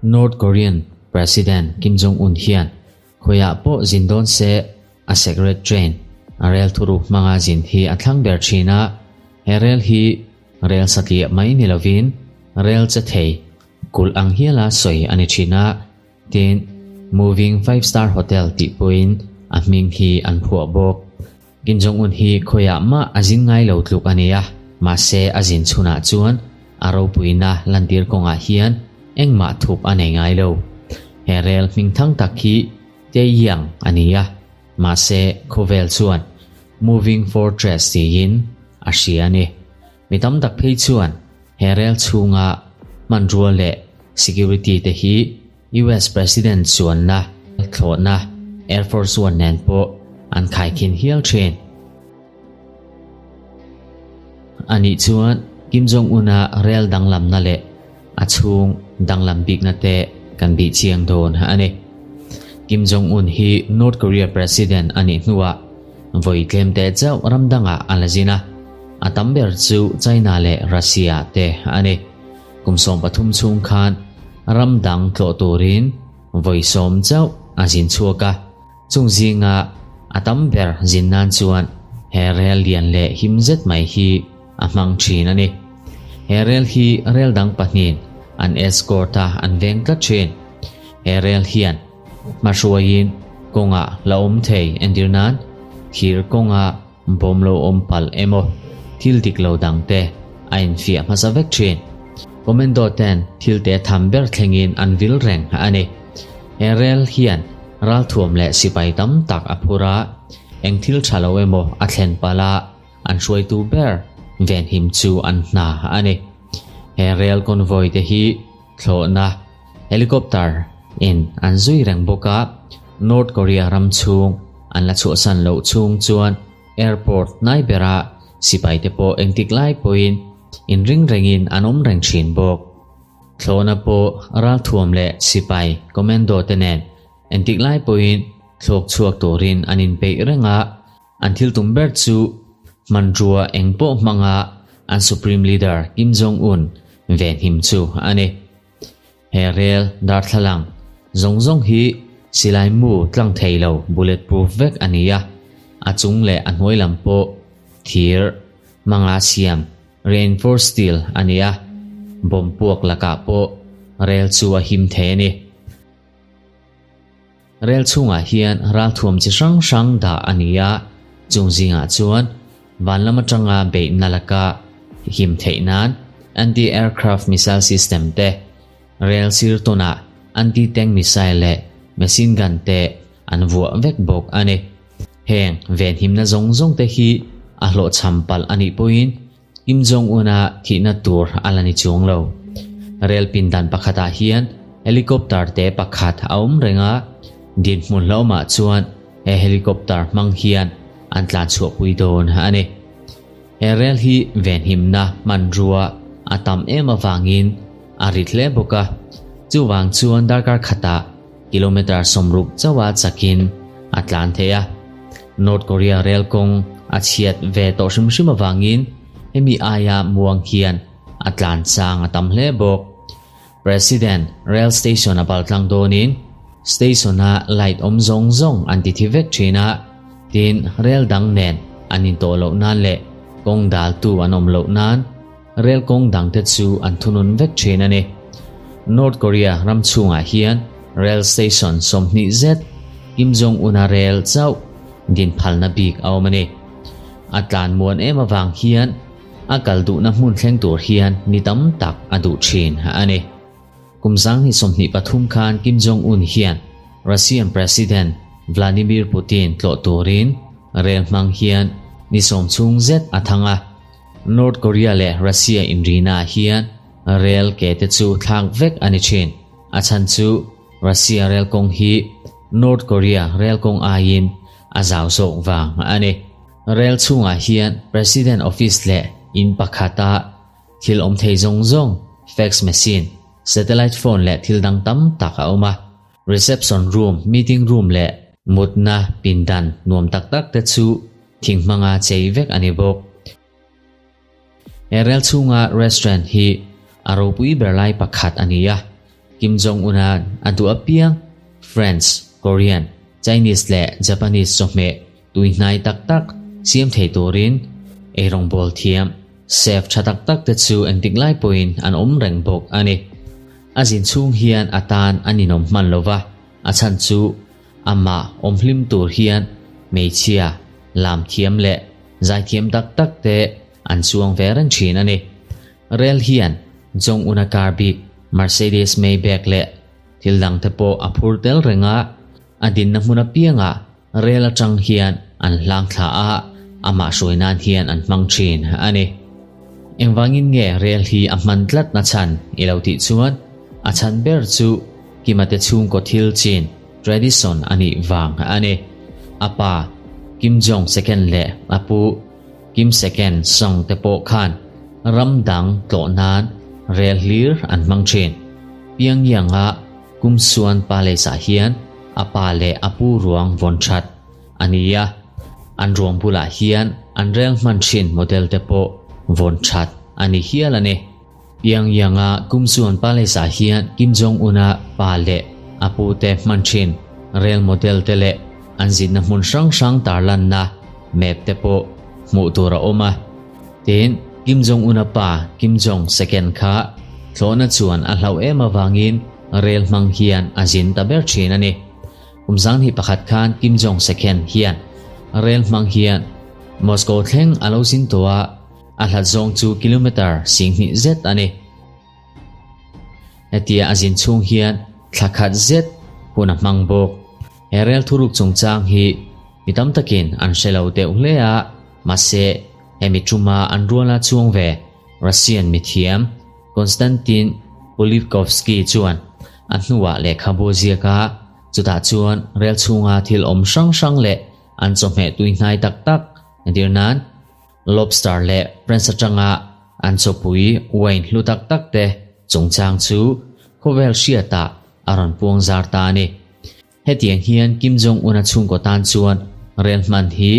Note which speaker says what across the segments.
Speaker 1: North Korean President Kim Jong-un hian khawiah pawh zin dawn se a secret train, a rel thuruk hmanga zin hi a thlang ber thin a, he rel hi rel satliah mai ni lovin rel che thei kulh ang hiala sawi a ni thin a, tin Moving Five Star Hotel tih pawhin a hming hi an phuah bawk. Kim Jong-un hi khawiah mah a zin ngai lo tluk a ni a, mahse a zin chhunah chuan a ropuina lantir kawngah hian engmah thup a nei ngai lo. He rel hmingthang tak hi Taeyang a ni a, mahse khawvel chuan Moving Fortress tiin a hria a ni. Mi tam tak phei chuan he rel chhunga hmanrua leh security te hi US President chuanna thlawhna Air Force One nen pawh an khaikhin hial thin. Anih chuan Kim Jong-un-a rel danglamna leh a chhung danglam bikna te kan bih chiang dawn a ni. Kim Jong-un hi North Korea President a nih hnuah vawi tlem teh chauh ram dangah a la zin a, a tam ber chu China leh Russia te a ni. Kum 13 chhung khan ram dang tlawh turin vawi 10 chauh a zin chhuak a, chung zinga a tam ber zin nan chuan he rel lian leh him zet mai hi a hmang thin a ni. He rel hi rel dang pahnihin an escort a, an veng tlat thin. He rel hian hmahruaiin kawngah la awm thei entir nan thir kawnga bawm lo awm palh emaw thil dik lo dang te a infiah hmasa vek thin. Commando ten thil te tham ber thlengin an vil reng a ni. He rel hian ralthuam leh sipai tam tak a phur a, eng thil tha lo emaw a thlen palh a, an hruaitu ber venhim chu an hna a ni. He rel convoy te hi thlawhna helicopter in an zui reng bawk a, North Korea ram chhung an la chhuahsan loh chhung chuan airport hnai bera sipai te pawh engtik lai pawhin inring rengin an awm reng thin bawk. Thlawhna pawh ralthuam leh sipai commando te nen engtik lai pawhin thlawk chhuak turin an inpeih reng a, An thil tum ber chu hmanrua eng pawh hmanga an Supreme Leader Kim Jong-un venhim chu a ni. He rel darthlalang zawng zawng hi silai mu tlang thei lo bulletproof vek a ni a, a chung leh a hnuai lam pawh thir hmanga siam reinforced steel a ni a, bomb puak lakah pawh rel chu a him thei a ni. Rel chhungah hian ralthuam chi hrang hrang dah a ni a, chung zingah chuan van lam atanga beihna laka him theih nan anti-aircraft missile system te, rel sir tawnah anti-tank missile leh machine gun te an vuah vek bawk a ni. Heng venhimna zawng zawng te hi a hlawhchham palh a nih pawhin Kim Jong-un-a thihna tur a la ni chuang lo. Rel pindan pakhatah hian helicopter te pakhat a awm reng a, dinhmun hlauhmah chuan he helicopter hmang hian an tlan chhuahpui dawn a ni. He rel hi venhimna hmanrua a tam em avangin a rit hle bawk a, chuvang chuan darkar khatah kilometre 60 chauha chakin a tlan thei a. North Korea rel kawng a chhiat ve tawh hrim hrim avangin hemi aia muang hian a tlan chang a tam hle bawk. President rail station a paltlang dawnin station-a light awm zawng zawng an ti thi vek thin a, tin rel dang nen an intawh loh nan leh kawng daltu an awm loh nan rel kawng dangte chu an thunun vek thin a ni. North Korea ram chhungah hian rail station 20 zet Kim Jong-un-a rel chauh din phalna bik a awm a ni. A tlan muan em avang hian a kal duhna hmun thleng tur hian ni tam tak a duh thin a ni. Kum 2023 khan Kim Jong-un hian Russian President Vladimir Putin tlawh turin rel hmang hian ni 10 chhung zet a thang a. North Korea leh Russia inrina hian rel ke te chu thlak vek a ni thin. A chhan chu Russia rel kawng hi North Korea rel kawng aiin a zau zawk vang a ni. Rel chhungah hian President Office leh in pakhata thil awm thei zawng zawng, fax machine, satellite phone leh thil dang tam tak a awm a. Reception room, meeting room leh mutna pindan nuam tak tak te chu thing hmanga chei vek a ni bawk. He rel chhunga restaurant hi a ropui ber lai pakhat a ni a. Kim Jong-un-a a duh apiang French, Korean, Chinese leh Japanese chawhmeh tui hnai tak tak siam thei turin eirawngbawl thiam chef tha tak tak te chu engtik lai pawhin an awm reng bawk a ni. A zin chhung hian a tan a ninawm hman lo va, a chhan chu amah awm hlim tur hian hmeichhia, lam thiam leh zaithiam tak tak te an chuang ve reng thin a ni. Rel hian Jong-un-a car bik Mercedes Maybach leh thil dang te pawh a phur tel reng a, a dinna hmun apiangah Rel atang hian an hlang thla a, amah hruai nan hian an hmang thin a ni. Engvangin nge rel hi a hman tlat na chhan i lo tih chuan a chhan ber chu Kima te chhungkaw thil chin, tradition, a nih vang a ni. A pa Kim Jong Second leh a pu Kim Second Song te pawh khan ram dang tlawh nan rel hlir an hmang thin. Pyongyang-a Kumsuan Palace-ah hian a pa leh a pu ruang vawn that a ni a, an ruang bulah hian an rel hman thin model te pawh vawn that a ni hial a ni. Pyongyang-a Kumsuan Palace-ah hian Kim Jong-un-a pa leh a pu te hman thin rel model te leh an zinna hmun hrang hrang tarlanna map te pawh hmuh tur a awm a. Tin, Kim Jong-un-a pa Kim Jong Second kha thlawhna chuan a hlauh em avangin rel hmang hian a zin ta ber thin a ni. Kum zanghnih pakhat khan Kim Jong Second hian rel hmang hian Moscow thleng a lo zin tawh a, a hlat zawng chu kilometer singhnih zet a ni. Hetia a zin chhung hian thla khat zet hun a hmang bawk. He rel thuruk chungchang hi mi tam takin an hre lo deuh hle a, mahse hemi tuma an ruala chuang ve Russian mithiam Konstantin Pulikovsky chuan a hnuah lehkhabu ziak a, chutah chuan rel chhunga thil awm hrang hrang leh an chawhmeh tui hnai tak tak entir nan Lobster leh Prince atanga an chawpui wine hlu tak tak te chungchang chu khawvel hriatah a rawn puang zar ta a ni. Hetiang hian Kim Jong-un a chhungkaw tan chuan rel hman hi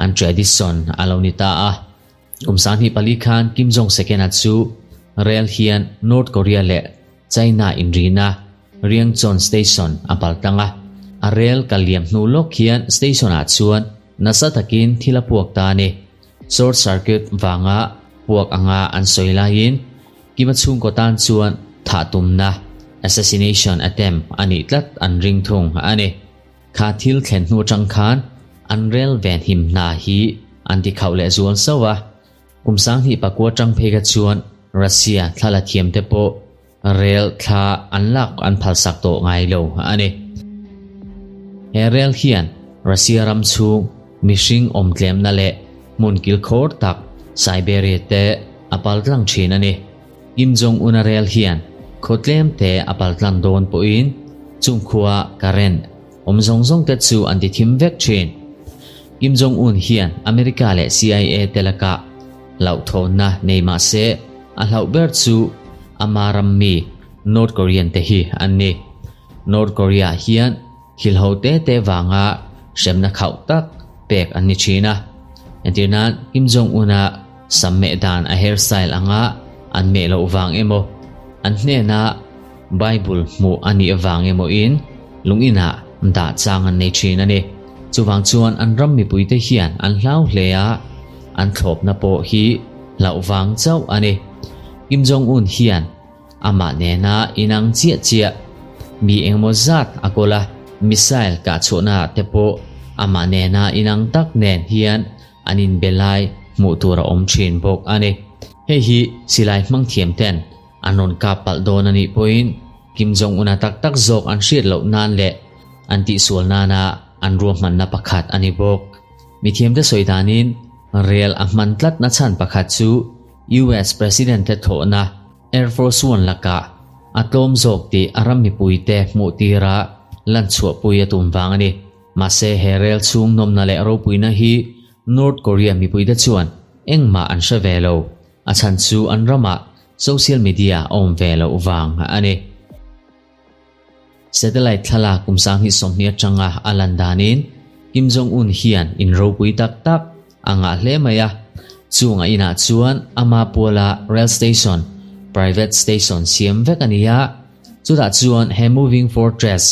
Speaker 1: an tradition a lo ni ta a. Kum 2004 khan Kim Jong Second-a chu rel hian North Korea leh China inrina Ryangchon Station a pal tlang a. A rel kal liam hnu lawk hian station-ah chuan nasa takin thil a puak ta a ni. Short circuit vanga puak anga an sawi laiin Kima chhungkaw tan chuan thah tumna, assassination attempt, a nih tlat an ring thung a ni. Kha thil thlen hnu atang khan an rel venhim hna hi an ti khauh leh zual sauh a. Kum 2009 atang phei kha chuan Russia thla la thiam te pawh rel thla an lak an phalsak tawh ngai lo a ni. He rel hian Russia ram chhung mihring awm tlemna leh hmun kilkhawr tak Siberia te a pal tlang thin a ni. Kim Jong-un-a rel hian khaw tlem te a pal tlang dawn pawhin chung khua current awm zawng zawng te chu an ti thim vek thin. Kim Jong-un hian America leh CIA te lakah hlauhthawnna nei mah se a hlauh ber chu ama ram mi North Korean te hi an ni. North Korea hian thil ho te te vanga hremna khauh tak pek an ni thin a. Entir nan Kim Jong-un-a sam meh dan a hairstyle anga an meh loh vang emaw, an hnena Bible hmuh a nih vang emawin lungin-ah dah chang an nei thin a ni. Chuvang chuan an ram mipuite hian an hlau hle a, an thlawpna pawh hi hlauh vang chauh a ni. Kim Jong-un hian Amah nena inang chiah chiah mi engemaw zat a kawl a, missile kah chhuahna te pawh amah nena inang tak nen hian an inbe lai hmuh tur a awm thin bawk a ni. Hei hi silai hmang thiam ten an rawn kap palh dawn a nih pawhin Kim Jong-un-a tak tak zawk an hriat loh nan leh an tihsual nana an ruahmanna pakhat a ni bawk. Mithiamte sawi danin rel a hman tlatna chhan pakhat chu US President te thawhna Air Force One lakah a tlawm zawk tih a ram mipuite hmuh tira lan chhuahpui a tum vang a ni. Mahse he rel chhung nawmna leh ropuina hi North Korea mipuite chuan engmah an hre ve lo, a chhan chu an ramah social media a awm ve loh vang a ni. Satellite thlalak kum 2020 atanga a lan danin Kim Jong-un hian in ropui tak tak a ngah hle mai a. Chung a inah chuan ama puala rail station private station siam vek a ni a, chutah chuan he moving fortress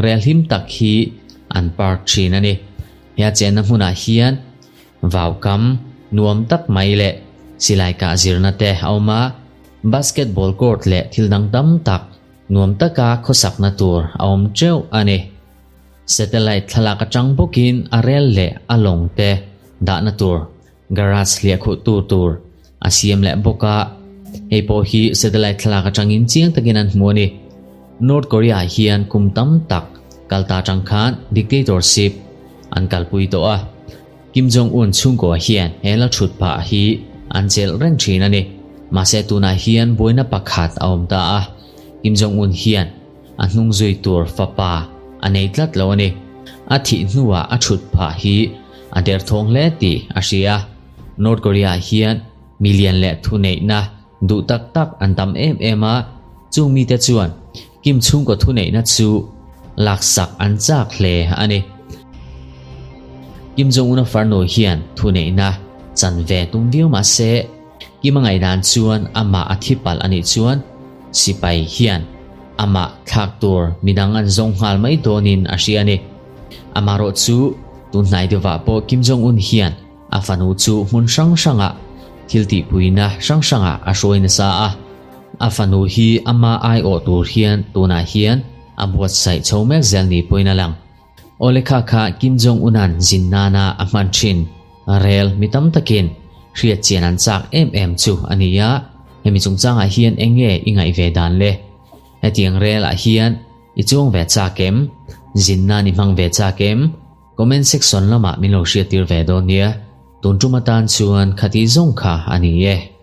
Speaker 1: rel him tak hi an park thin a ni. He a chenna hmunah hian vaukam nuam tak mai leh silai kah zirna te a awm a, basketball court leh thil dang tam tak nuam taka khawsakna tur a awm teuh a ni. Satellite thlalak atang bawkin a rel leh a lawng te dahna tur garage hliahkhuh tu tur a siam leh bawk a, hei pawh hi satellite thlalak atangin chiang takin an hmu a ni. North Korea ah hian kum tam tak kal ta atang khan dictatorship an kalpui tawh a, Kim Jong Un chhungkaw hian he la thut phah hi an chelh reng thin a ni. Mahse tunah hian buaina pakhat a awm ta a, Kim Jong Un hian a hnung zui tur fapa a nei tlat lo a ni. A thih hnuah a thut phah hi a derthawng hle tih a hria. North Korea hian milian leh thuneihna duh tak tak an tam em em a, chung mite chuan Kim chhungkaw thuneihna chu laksak an chak hle a ni. Kim Jong-un a farnu hian thuneihna chan ve tum viau mah se, Kim a ngaihdan chuan amah a thi palh a nih chuan sipai hian amah thlak tur midang an zawng nghal mai dawnin a hria a ni. Amaherawh chu tun hnai deuhah pawh Kim Jong-un hian a fanu chu hmun hrang hrangah thil tihpuina hrang hrangah a hruai nasa a. A fanu hi ama aiawh tur hian tunah hian a buatsaih chho mek zel ni pawhin a lang. Aw lekha kha Kim Jong Un-a'n zin nana a hman thin. Rel mi tam takin hriat chian an chak em em chu a ni a, hemi chungchangah hian eng nge i ngaih ve dan le? Hetiang rel ah hian i chuang ve chak em? Zin nan i hmang ve chak em? Comment section lamah min lo hriattir ve dawn nia. Tun tum atan chuan khati zawng kha a ni e.